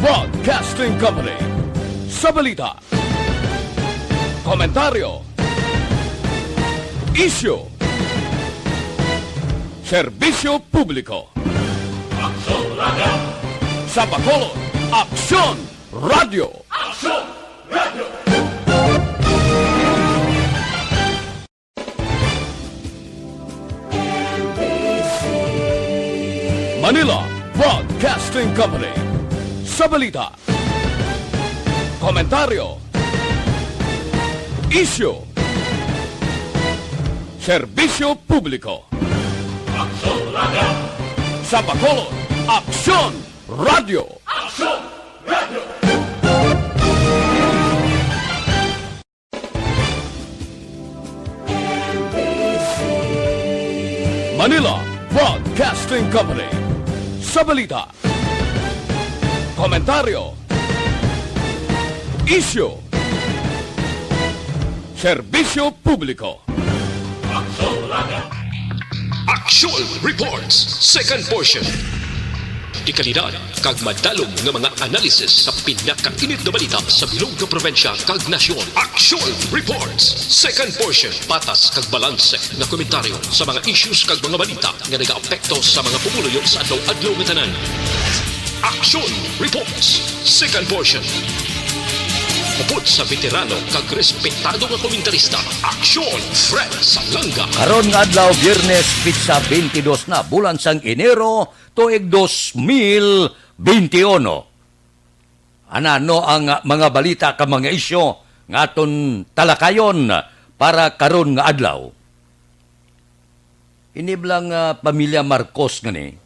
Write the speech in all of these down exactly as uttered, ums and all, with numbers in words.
Broadcasting Company. Sa balita, komentaryo, isyu, serbisyo publiko. Aksyon Radio! Sa Bacolod, Aksyon Radio! Aksyon Radio! Manila Broadcasting Company. Sa balita, komentaryo, isyu, serbisyo publiko. Aksyon Radio! Sa Bacolod, Aksyon Radio! Aksyon Radio! Manila Broadcasting Company. Sa balita, komentaryo, isyu, serbisyo publiko. Aksyon Radio! Aksyon Reports, second portion. Dekalidad kag madalom nga mga analysis sa pinakainit nga balita sa bilog nga probinsya kag nasyon. Aksyon Reports, second portion. Patas kag balanse nga komentaryo sa mga issues kag mga balita nga nagaapekto sa mga pumuluyo sa adlaw-adlaw nga tanan. Aksyon Reports, second portion. Upod sa veterano kag respetado nga komentarista, Aksyon Fred Salanga. Karon nga adlaw, Biyernes, pitsa twenty-two na, bulan sang Enero, tuig dos mil twenty-one. Anano ang mga balita kag mga isyu nga aton talakayon para karon nga adlaw? Ini bala nga pamilya Marcos ngani,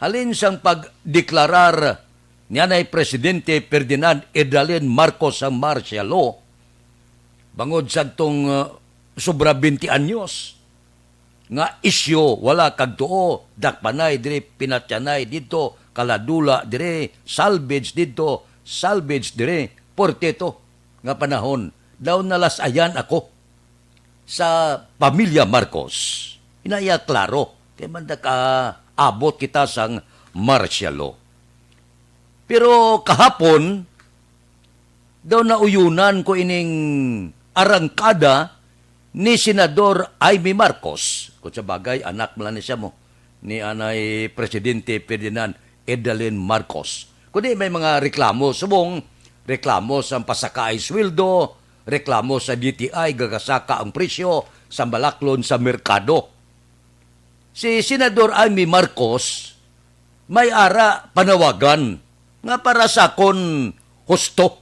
halin sang pagdeklarar ni anay Presidente Ferdinand Edalyn Marcos sang martial law, bangod sa adtong, uh, sobra twenty anyos nga isyu, wala kag tuo, dakpanay diri, pinatyanay didto, kaladula diri, salvage didto, salvage diri, puwerte to nga panahon. Daw nalas-ayan ako sa pamilya Marcos. Inaya klaro, kay man da kaabot kita sang martial law. Pero kahapon, daw nauyunan ko ining arangkada ni Senador Imee Marcos. Kung sa bagay, anak man lang ni siya mo, ni anay Presidente Ferdinand Edalyn Marcos. Kundi may mga reklamo, subong reklamo sa pasakaay sweldo, reklamo sa D T I, gagasaka ang presyo sa balaklon sa merkado. Si Senador Imee Marcos may ara panawagan nga para sa akon husto.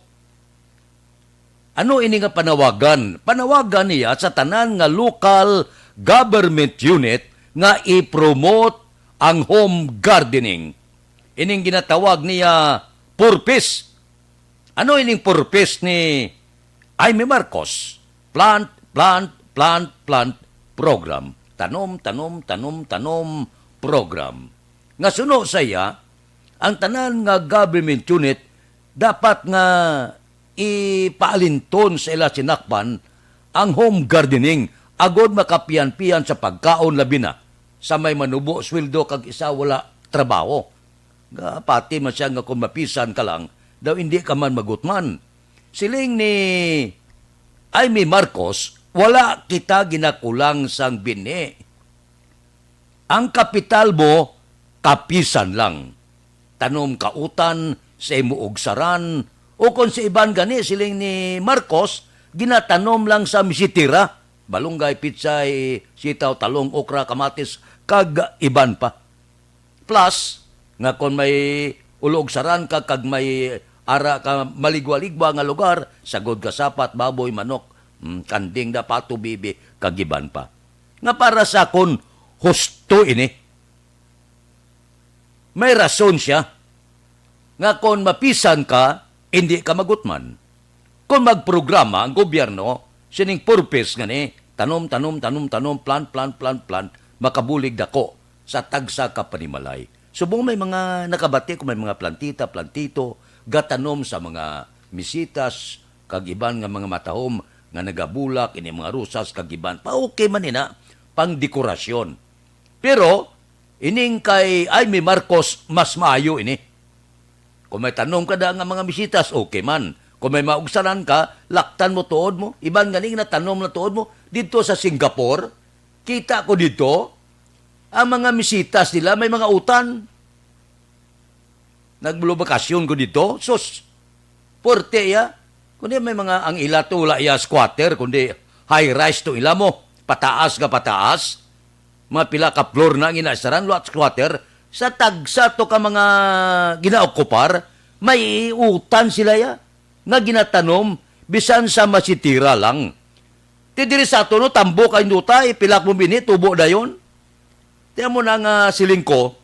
Ano ini nga panawagan? Panawagan niya sa tanan nga local government unit nga i-promote ang home gardening. Ining ginatawag niya purpose. Ano ining purpose ni Imee Marcos? Plant, plant, plant, plant program. Tanom, tanom, tanom, tanom program. Nga suno sa iya, ang tanan nga government unit dapat nga ipaalinton sa ila sinakpan ang home gardening agod makapian-pian sa pagkaon, labi na sa may manubo sweldo kag isa wala trabaho. Nga pati man siya nga kung mapisan ka lang, daw indi ka man magutman. Siling ni Imee Marcos, wala kita ginakulang sang binhi. Ang kapital mo, kapisan lang. Tanom ka utan sa imo ugsaran, o kon sa iban gani, siling ni Marcos, ginatanom lang sa misitira, balunggay, pitsay, sitaw, talong, okra, kamatis, kag iban pa. Plus, nga kon may ulo-ugsaran ka kag may ara ka maligwa-ligwa nga lugar, sagod ka sapat, baboy, manok, mm, kanding, da, pato, bibi, kag iban pa. Nga para sa akon, husto ini. May rason siya nga kon mapisan ka, indi ka magutman. Kon magprograma ang gobyerno sining purpose nga ni tanom, tanom, tanom, tanom, plant, plant, plant, plant, makabulig dako sa tagsa ka panimalay. Subong may mga nakabati ko, may mga plantita, plantito, gatanom sa mga misitas, kag iban nga mga matahom nga nagabulak, ini mga rosas, kag iban pa. Okay man ina, pang dekorasyon. Pero, ining kay Imee Marcos, mas maayo ini. Kung may tanom ka da nga mga misitas, okay man. Kung may maugsanan ka, laktan mo tuod mo. Iban gani nga natanom na tuod mo. Didto sa Singapore, kita ko didto, ang mga misitas nila may mga utan. Nagbulubakasyon ko didto. Sus, puwerte iya. Kundi may mga, ang ila to, wala iya squatter, kundi high rise to ila mo. Pataas nga pataas. Mga pila ka floor na ang ginaistaran, lot squatter. Sa tagsa to ka mga ginaokupar, may utan sila ya, nga ginatanom, bisan sa masitira lang. Ti diri sa ato, no, tambok ang duta, ipilak mo bini, tubo dayon. Ti amo na nga siling ko,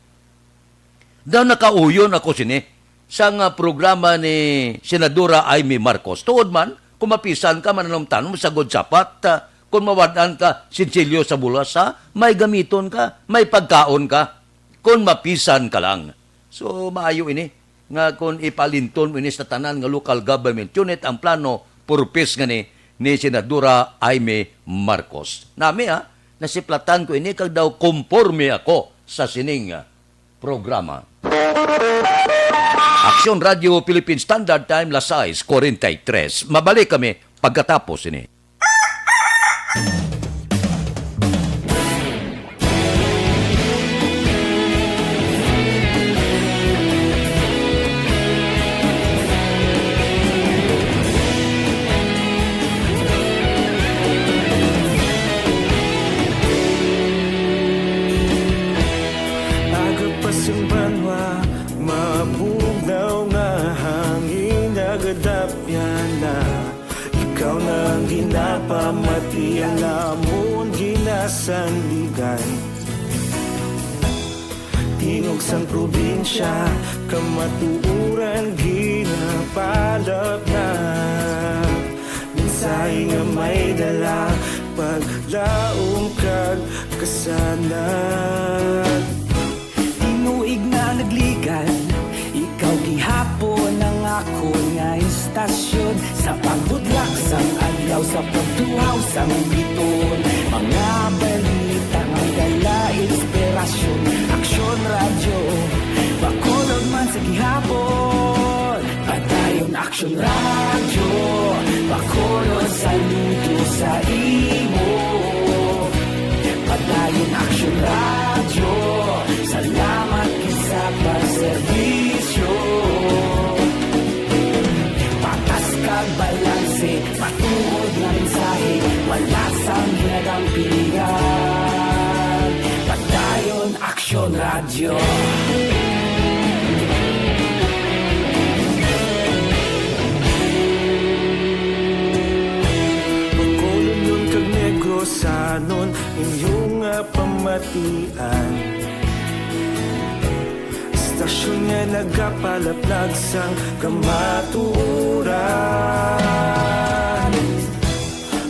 daw nakauyon ako sini sang, ah, programa ni Senadora Imee Marcos. Tuod man, kung mapisan ka, mananumtanom sa good sapat, ah, kung mawad-an ka, sinsilyo sa bulas, ha, may gamiton ka, may pagkaon ka, kung mapisan ka lang. So, maayo ini, nga kung ipalinton mo ini sa tanan nga local government unit ang plano, purpose nga ni, ni Senadora Imee Marcos. Nami, ha, nasiplatan ko ini, kag daw komporme ako sa sining, ah, programa. Aksyon Radio Philippine Standard Time, las sais cuarenta y tres. Mabalik kami pagkatapos ini. Aga pa sing banwa, mabugnaw nga hangin, nagadapyan na. Ikaw na ang ginapamati, ang amon ginasandigan. Tingog sang probinsya, kamatuoran ginapalapnag. Mensahe nga may dala, paglaom kag kasanag. Tinuig na nagligan, ikaw gihapon ang akon nga istasyon. Sa pagbutlak sang adlaw, sa pagtuhaw sang biton, mga balita nga dala inspirasyon. Aksyon Radyo, Bacolod man sa gihapon. Padayon Aksyon Radyo, Bacolod, saludo sa imo. Padayon Aksyon Radyo, salamat gid sa pagserbisyo. Patas kag balanse, matuod nga mensahe, wala sang ginadampigan. Padayon Aksyon Radyo. Bacolodnon kag Negrosanon, inyo nga pamatian. Istasyon nga nagapalaplag sang kamatuoran.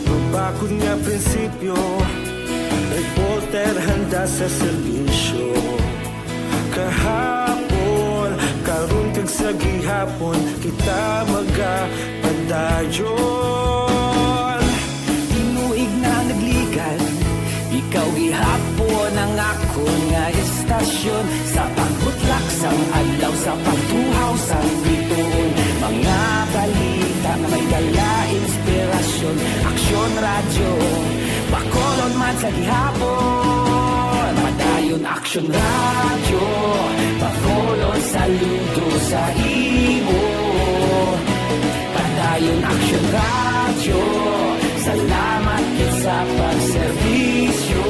Mabakod nga prinsipyo, reporter handa sa serbisyo. Kahapon, karon, kag sa gihapon, kita magapadayon. Tinuig na nagligan, ikaw gihapon ang akon nga istasyon. Sa pagbutlak sang adlaw, sa pagtuhaw sang bituon, mga balita nga may dala inspirasyon. Aksyon Radyo, Bacolod man sa gihapon. Padayon Aksyon Radyo, Bacolod, saludo sa imo. Padayon Aksyon Radyo, salamat gid sa pagserbisyo.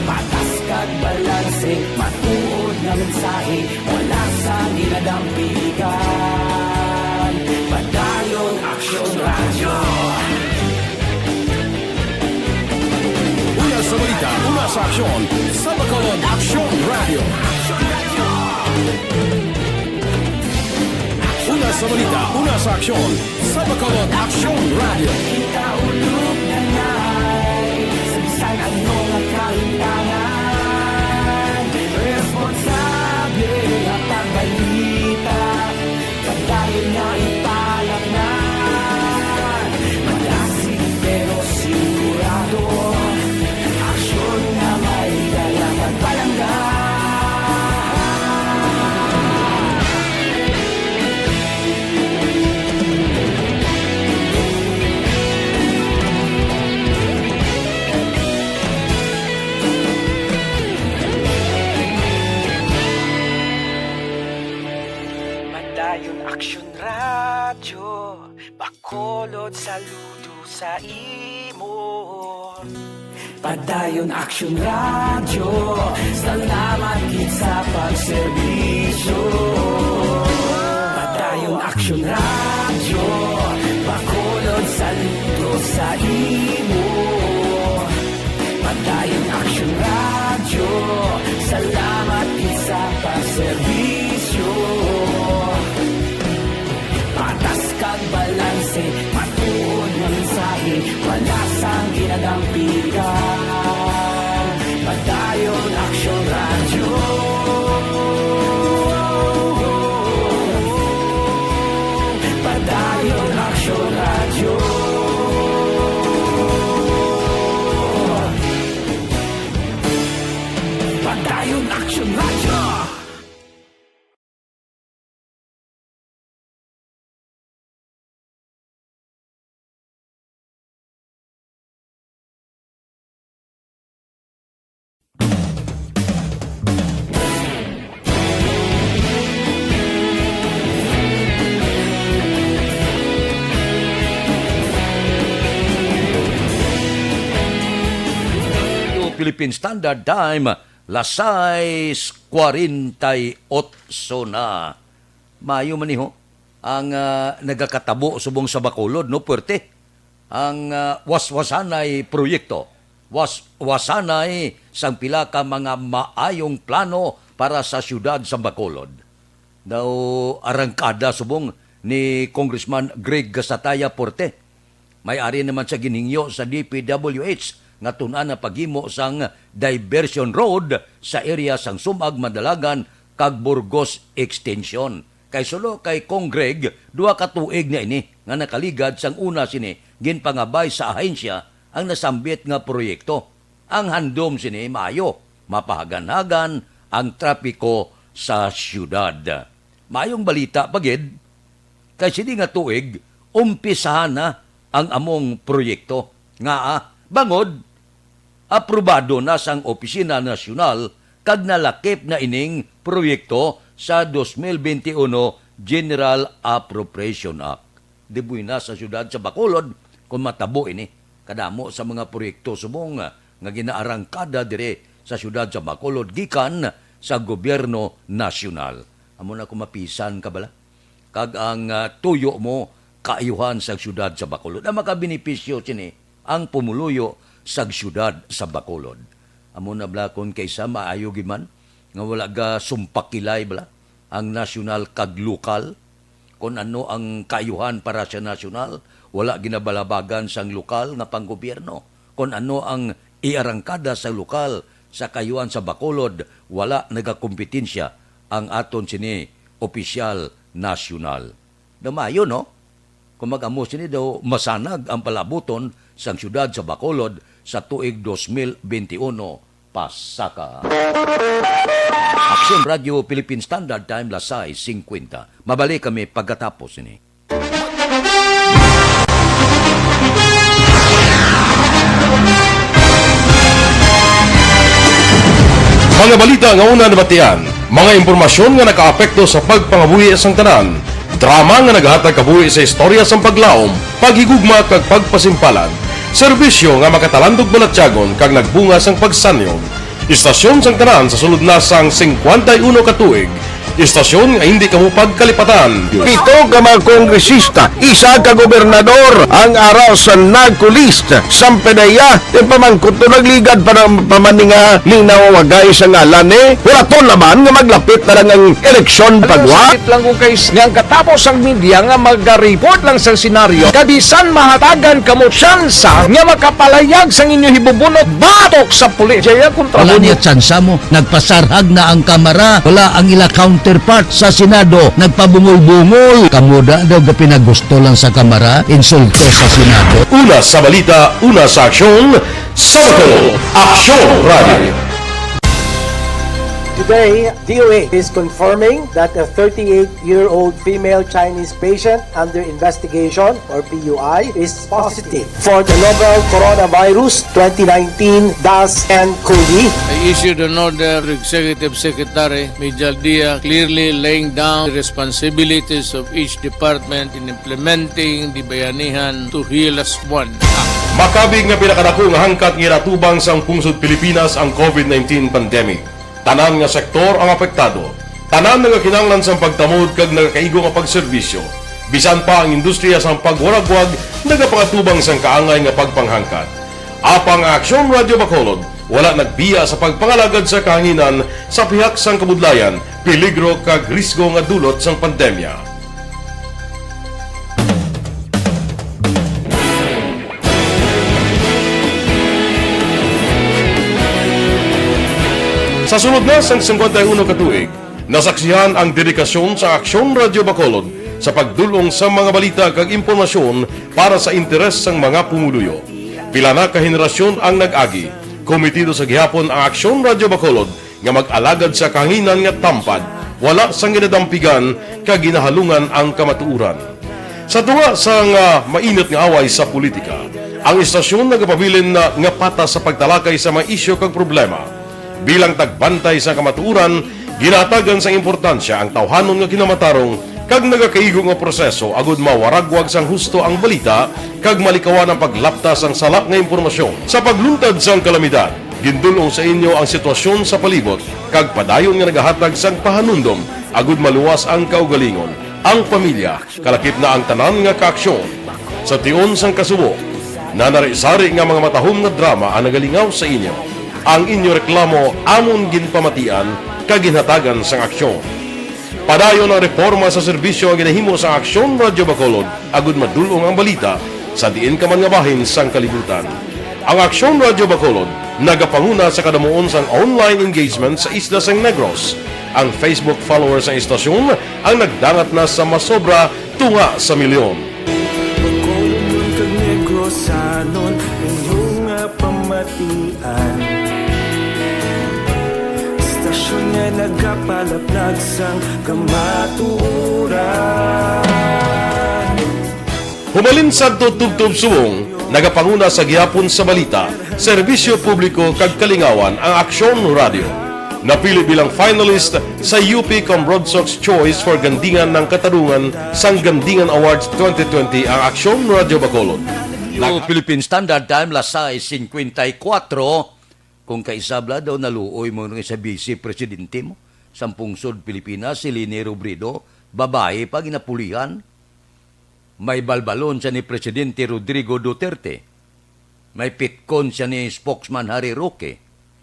Patas kag balanse, matuod nga mensahe, wala sang ginadampigan. Padayon Aksyon Radyo. Una sa balita, una sa aksyon, sa Bacolod Aksyon Radyo. Una sa balita, una sa aksyon, sa Bacolod Aksyon Radyo. Kita ulog na nay, sa bisan ano nga kahimtangan, responsable nga pagbalita. Padayon nga ipalapngan, madasig pero sigurado, aksyon nga may dala pagpalangga. Padayon Action Radio, Bacolod, saludo sa imo. Padayon Action Radio, salamat gid sa pagserbisyo. Padayon Action Radio, Bacolod, saludo sa imo. Padayon Action Radio, salamat gid sa pagserbisyo. Patas kag balanse, matuod nga mensahe, wala sang ginadampigan. Padayon Action Radio. Padayon Action Radio. Padayon Action Radio. Philippine Standard Time, las sais cuarenta y ocho na. Maayo man ni ho ang, ah, nagakatabo subong sa Bacolod, no? Puwerte ang, ah, waswasanay proyekto, was-, wasanay sang pila ka mga maayong plano para sa siyudad sa Bacolod. Daw arangkada subong ni Congressman Greg Gasataya Porte. May ari naman sa ginhingyo sa D P W H nga tun-an ang paghimo sang diversion road sa area sang Sumag, Madalagan, kag Burgos Extension. Kay suno kay Cong Greg, duha ka tuig na ini nga nakaligad sang una sini ginpangabay sa ahensya ang nasambit nga proyekto. Ang handom sini maayo, mapahaganhagan ang trapiko sa siyudad. Maayong balita pa gid, kay sini nga tuig, umpisahan na ang among proyekto. Ngaa? Bangod aprobado na sang Opisina Nasyonal kag nalakip na ining proyekto sa dos mil benti uno General Appropriation Act. De buenas sa siyudad sa Bacolod kon matabo ini. Kadamo sa mga proyekto subong nga ginaarangkada diri sa siyudad sa Bacolod gikan sa gobyerno nasyonal. Amo na kung mapisan ka bala. Kag ang, ah, tuyo mo kaayuhan sa siyudad sa Bacolod. Ang makabenepisyo sini ang pumuluyo sa siyudad sa Bacolod. Amo na bala kon kaysa maayo gid man nga wala ga sumpakilay bala ang nasyonal kag lokal. Kon ano ang kaayuhan para sa nasyonal, wala ginabalabagan sang lokal nga panggobyerno. Kon ano ang iarangkada sa lokal sa kaayuhan sa Bacolod, wala nagakompetensya ang aton sini opisyal nasyonal. Daw maayo, no? Kung mag-amo sini daw masanag ang palabuton sang siyudad sa Bacolod sa tuig dos mil benti uno, pasaka. Aksyon Radyo Philippine Standard Time, las sais singkwenta. Mabalik kami pagkatapos ini. Mga balita nga una nabatian, mga impormasyon nga nakaapekto sa pagpangabuhi sang tanan, drama nga naghatag kabuhi sa istorya sang paglaom, paghigugma kag pagpasimpalan, serbisyo nga makatalandog balatyagon kag nagbunga sang pagsanyon. Istasyon sang tanan sa sulod na sang singkwenta y uno ka tuig. Istasyon nga hindi kamo pagkalipatan. Pito ka mga kongresista, isa ka gobernador ang ara sa NAGCO list. Sampe na iya, ti pamangkot to nagligad pa ng pamaninga ni nawagay sa ngalan ni. Wala to laman nga maglapit na lang ang eleksyon pagwa. Sakit lang kung kay nga ang katapos ang media nga magaripot lang sa senaryo. Kabisan mahatagan kamo tsansa nga makapalayag sang inyo hibubunot batok sa pulis. Jaya kontra Wala mo. Niya tsansa mo. Nagpasarhag na ang Kamara. Wala ang ila counterpart sa Senado. Nagpabungol-bungol. Kamo da daw gapinagusto lang sa Kamara, insulto sa Senado. Una sa balita, una sa aksyon, sa Bacolod, Aksyon Radio. Today, D O A is confirming that a thirty-eight-year-old female Chinese patient under investigation, or P U I, is positive for the novel coronavirus twenty nineteen dash N cov. I issued an order to Executive Secretary Mijal Dia, clearly laying down the responsibilities of each department in implementing the Bayanihan to Heal As One Act. Makabig nga pinakadako nga hangkat nga ginatubang sang pungsod Pilipinas ang covid nineteen pandemic. Tanan nga sektor ang apektado. Tanan nagakinahanglan sang pagtamod kag nagakaigo nga pagserbisyo. Bisan pa ang industriya sang pagwaragwag nagapangatubang sang kaangay nga pagpanghangkat. Apang ang Aksyon Radyo Bacolod wala nagbiya sa pagpangalagad sa kahanginan sa pihak sang kabudlayan, peligro kag risgo nga dulot sang pandemya. Sa sulod na sang singkwenta y uno ka tuig, nasaksihan ang dedikasyon sa Aksyon Radyo Bacolod sa pagdul-ong sa mga balita kag impormasyon para sa interes sang mga pumuluyo. Pila na ka henerasyon ang nag-agi. Komitido sa gihapon ang Aksyon Radyo Bacolod nga mag-alagad sa kahanginan nga tampad, wala sang ginadampigan kag ginahalungan ang kamatuoran. Sa tunga sang, ah, mainit nga away sa politika, ang istasyon nagapabilin na nga patas sa pagtalakay sa mga isyu kag problema. Bilang tagbantay sa kamatuoran, ginahatagan sang importansya ang tawhanon nga kinamatarong kag nagakaigo nga proseso agud mawaragwag sang husto ang balita kag malikawan ang paglapta sang sala nga impormasyon. Sa pagluntad sang kalamidad, gindul-ong sa inyo ang sitwasyon sa palibot kag padayon nga nagahatag sang pahanumdom agud maluwas ang kaugalingon, ang pamilya, kalakip na ang tanan nga kaaksyon. Sa tion sang kasubo, nanari-sari nga mga matahom nga drama ang nagalingaw sa inyo. Ang inyo reklamo amon ginpamatian kag ginhatagan sang aksyon. Padayon ang reporma sa serbisyo nga ginahimo sa Aksyon Radyo Bacolod agud madul-ong ang balita sa diin ka man nga bahin sang kalibutan. Ang Aksyon Radyo Bacolod nagapanguna sa kadamuon sang online engagement sa isla sang Negros. Ang Facebook followers sang istasyon ang nagdangat na sa masobra tunga sa milyon. Bacolodnon kag Negrosanon, inyo nga pamatian. Istasyon nga nagapalaplag sang kamatuoran. Humalin sadto tubtob subong, nagapanguna sa gihapon sa balita, serbisyo publiko kag kalingawan ang Aksyon Radio. Napili bilang finalist sa U P Cambronsox Choice for Gandingan ng Katarungan sang Gandingan Awards twenty twenty ang Aksyon Radio Bacolod. New Philippine Standard Time, las sais cincuenta y cuatro. Kung kaisabla daw naluoy mo nga sa Vice Presidente mo, sang pungsod Pilipinas, si Leni Robredo, babayi pa ginapulihan. May balbalon siya ni Presidente Rodrigo Duterte. May pitkon siya ni spokesman Harry Roque.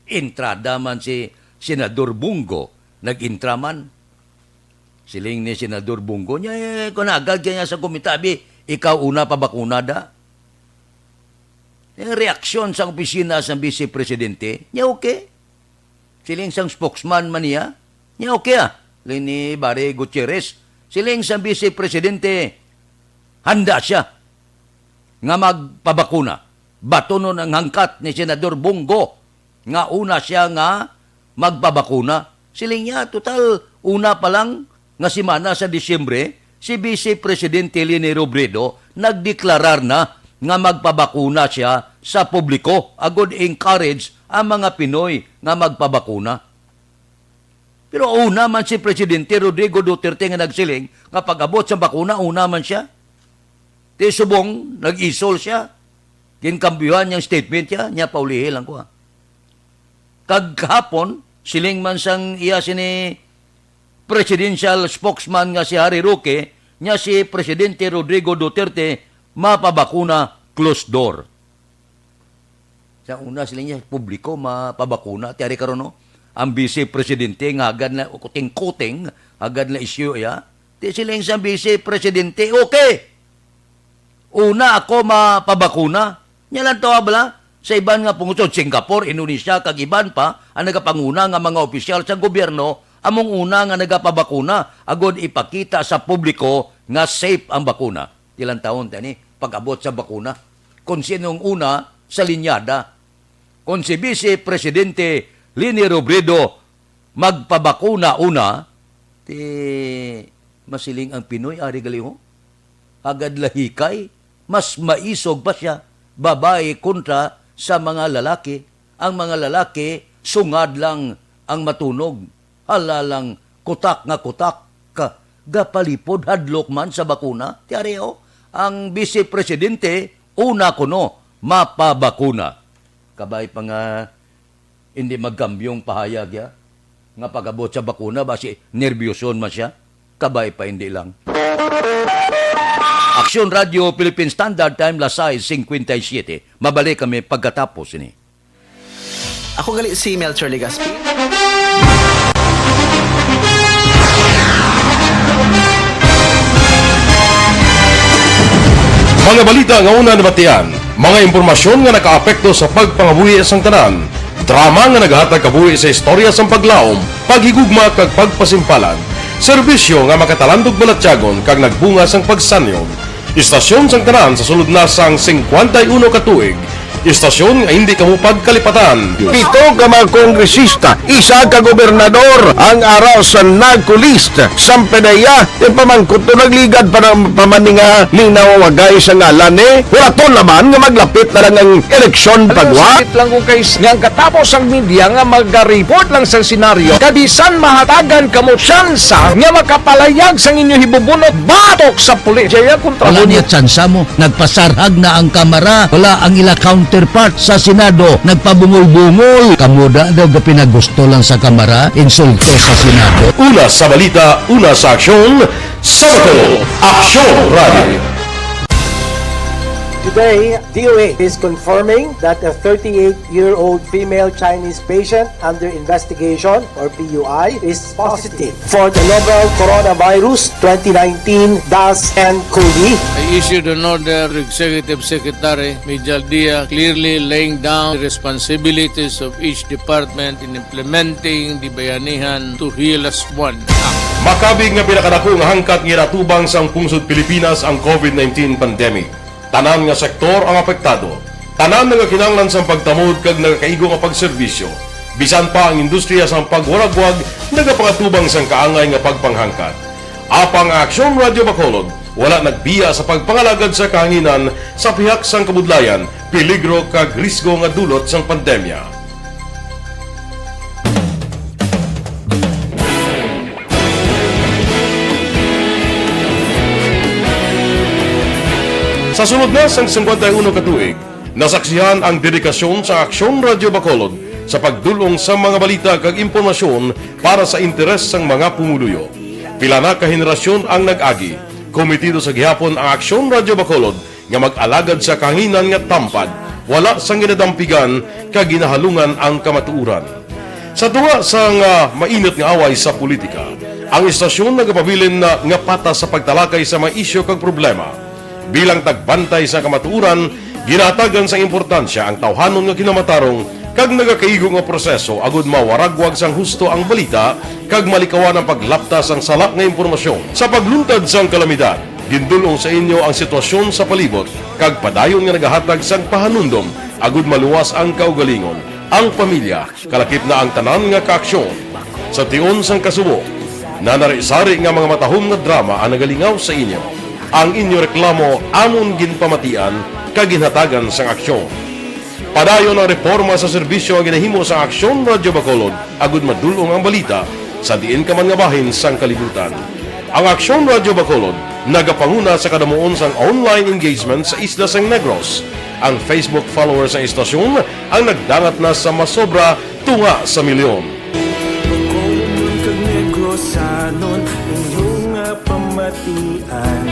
Entrada man si Senador Bong Go, nag-intra man. Siling ni Senador Bong Go, "Nya, eh, kung nagad kaya sa kumita, abi, ikaw una pa bakuna da?" Ang reaksyon sa opisina sa Vice Presidente, "Nya, okay." Siling sang spokesman man niya, "Nya, okay, ah." Siling ni Barry Gutierrez, siling sang Vice Presidente, handa siya nga magpabakuna. Batunon ang hangkat ni Senador Bong Go nga una siya nga magpabakuna. Siling niya, total, una pa lang nga semana sa Disyembre, si Vice Presidente Leni Robredo nagdeklarar na nga magpabakuna siya sa publiko agud encourage ang mga Pinoy nga magpabakuna. Pero una man si Presidente Rodrigo Duterte nga nagsiling nga pag-abot sa bakuna, una man siya. Ti subong, nag-isol siya. Ginkambyuhan niyang statement niya, niya paulihi lang ko, ha. Kag kahapon, siling man sang iya sini presidential spokesman nga si Harry Roque, niya si Presidente Rodrigo Duterte mapabakuna closed door. Sa una, siling niya, publiko mapabakuna. Ti ari karon, no? Ang Vice Presidente nga agad na kuting-kuting, agad na isyu iya. Ti siling sa Vice Presidente, "Okay. Una ako mapabakuna." Nya lang to, bala, sa iban nga pungsod, Singapore, Indonesia, kag iban pa, ang nagapanguna nga mga opisyal sa gobyerno, among una nga nagapabakuna, agod ipakita sa publiko nga safe ang bakuna. Ilang taon tani, pag-abot sa bakuna. Kung sino ang una sa linyada. Kung si Vice Presidente Leni Robredo, Magpabakuna una, ti masiling ang Pinoy, ari gali ho. Agad lahikay, mas maisog pa siya, babayi kontra sa mga lalaki. Ang mga lalaki, sungad lang ang matunog. Hala lang, kutak nga kutak, ka, gapalipod, hadlok man sa bakuna. Ti ari ho, ang Vice Presidente, una kuno, mapabakuna. Kabay pa nga hindi magkambyong pahayag ya, nga pag-abot sa bakuna, basi nerbyuson man siya. Kabay pa hindi lang. Aksyon Radio Philippine Standard Time, las sais cincuenta y siete. Mabalik kami pagkatapos ini. Ako gali si Melchor Legaspi. Mga balita nga una nabatian, mga impormasyon nga nakaapekto sa pagpangabuhi sang tanan, drama nga nagahatag kabuhi sa istorya sang paglaom, paghigugma kag pagpasimpalan, serbisyo nga makatalandog balatyagon kag nagbunga sang pagsanyog. Istasyon sang tanan sa sulod na sang singkwenta y uno ka tuig. Istasyon nga hindi kamo pagkalipatan. Pito ka mga kongresista, isa ka gobernador ang ara sa NAGCO list. Sang PDEA, ti pamangkot to nagligad pa ng pamaninga ni nawawagay sa ngalan ni. Wala to naman nga maglapit na lang ang eleksyon pagwa. Sakit lang kung kay nga ang katapos ang media nga magariport lang sa senaryo. Kabisan mahatagan kamo tsansa nga makapalayag sang inyo hibubunot batok sa pulis. Jaya kontra Wala mo niya tsansa mo. Nagpasarhag na ang kamara. Wala ang ila counterpart sa Senado. Nagpabungol-bungol. Kamo da daw gapinagusto lang sa kamara. Insulto sa Senado. Una sa balita, una sa aksyon, sa Bacolod, Aksyon Radio. Today, D O A is confirming that a thirty-eight-year-old female Chinese patient under investigation, or P U I, is positive for the novel coronavirus twenty nineteen dash N cov. I issued an order to Executive Secretary Mijal Dia, clearly laying down the responsibilities of each department in implementing the Bayanihan to Heal As One Act. Makabig nga pinakadako nga hangkat nga ginatubang sang pungsod Pilipinas ang covid nineteen pandemic. Tanan nga sektor ang apektado. Tanan nagakinahanglan sang pagtamod kag nagakaigo nga pagserbisyo. Bisan pa ang industriya sang pagwaragwag nagapangatubang sang kaangay nga pagpanghangkat. Apang ang Aksyon Radio Bacolod wala nagbiya sa pagpangalagad sa kahanginan sa pihak sang kabudlayan, peligro kag risgo nga dulot sang pandemya. Sa sulod na sang singkwenta y uno ka tuig, nasaksihan ang dedikasyon sa Aksyon Radio Bacolod sa pagdul-ong sa mga balita kag impormasyon para sa interes sang mga pumuluyo. Pila na ka henerasyon ang nag-agi. Komitido sa gihapon ang Aksyon Radio Bacolod nga mag-alagad sa kahanginan nga tampad, wala sang ginadampigan kag ginahalungan ang kamatuoran. Sa tunga sang, ah, mainit nga away sa politika, ang istasyon nagapabilin na nga patas sa pagtalakay sa mga isyu kag problema. Bilang tagbantay sa kamatuoran, ginahatagan sang importansya ang tawhanon nga kinamatarong kag nagakaigo nga proseso agud mawaragwag sang husto ang balita kag malikawan ang paglapta sang sala nga impormasyon. Sa pagluntad sang kalamidad, gindul-ong sa inyo ang sitwasyon sa palibot kag padayon nga nagahatag sang pahanumdom agud maluwas ang kaugalingon, ang pamilya, kalakip na ang tanan nga kaaksyon. Sa tion sang kasubo, nanari-sari nga mga matahom nga drama ang nagalingaw sa inyo. Ang inyo reklamo amon ginpamatian kag ginhatagan sang aksyon. Padayon ang reporma sa serbisyo nga ginahimo sa Aksyon Radyo Bacolod agud madul-ong ang balita sa diin ka man nga bahin sang kalibutan. Ang Aksyon Radyo Bacolod nagapanguna sa kadamuon sang online engagement sa isla sang Negros. Ang Facebook followers sang istasyon ang nagdangat na sa masobra tunga sa milyon. Bacolod kag Negrosanon, inyo nga pamatian.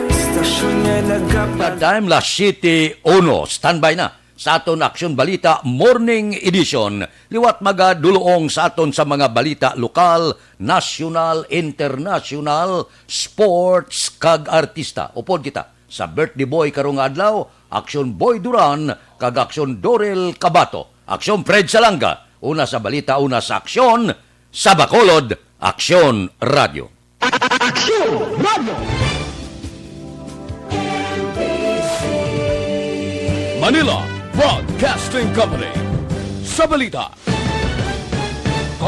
Istasyon nga nagapa- Time, las siyete uno. Standby na sa aton Aksyon Balita Morning Edition. Liwat magadul-ong sa aton sa mga balita lokal, nasyonal, internasyonal, sports, kag artista. Upod kita sa birthday boy karong nga adlaw, Aksyon Boy Duran kag Aksyon Dorel Cabato. Aksyon Fred Salanga, una sa balita, una sa aksyon, sa Bacolod, Aksyon Radyo. Aksyon Radyo. Manila Broadcasting Company. Sa balita,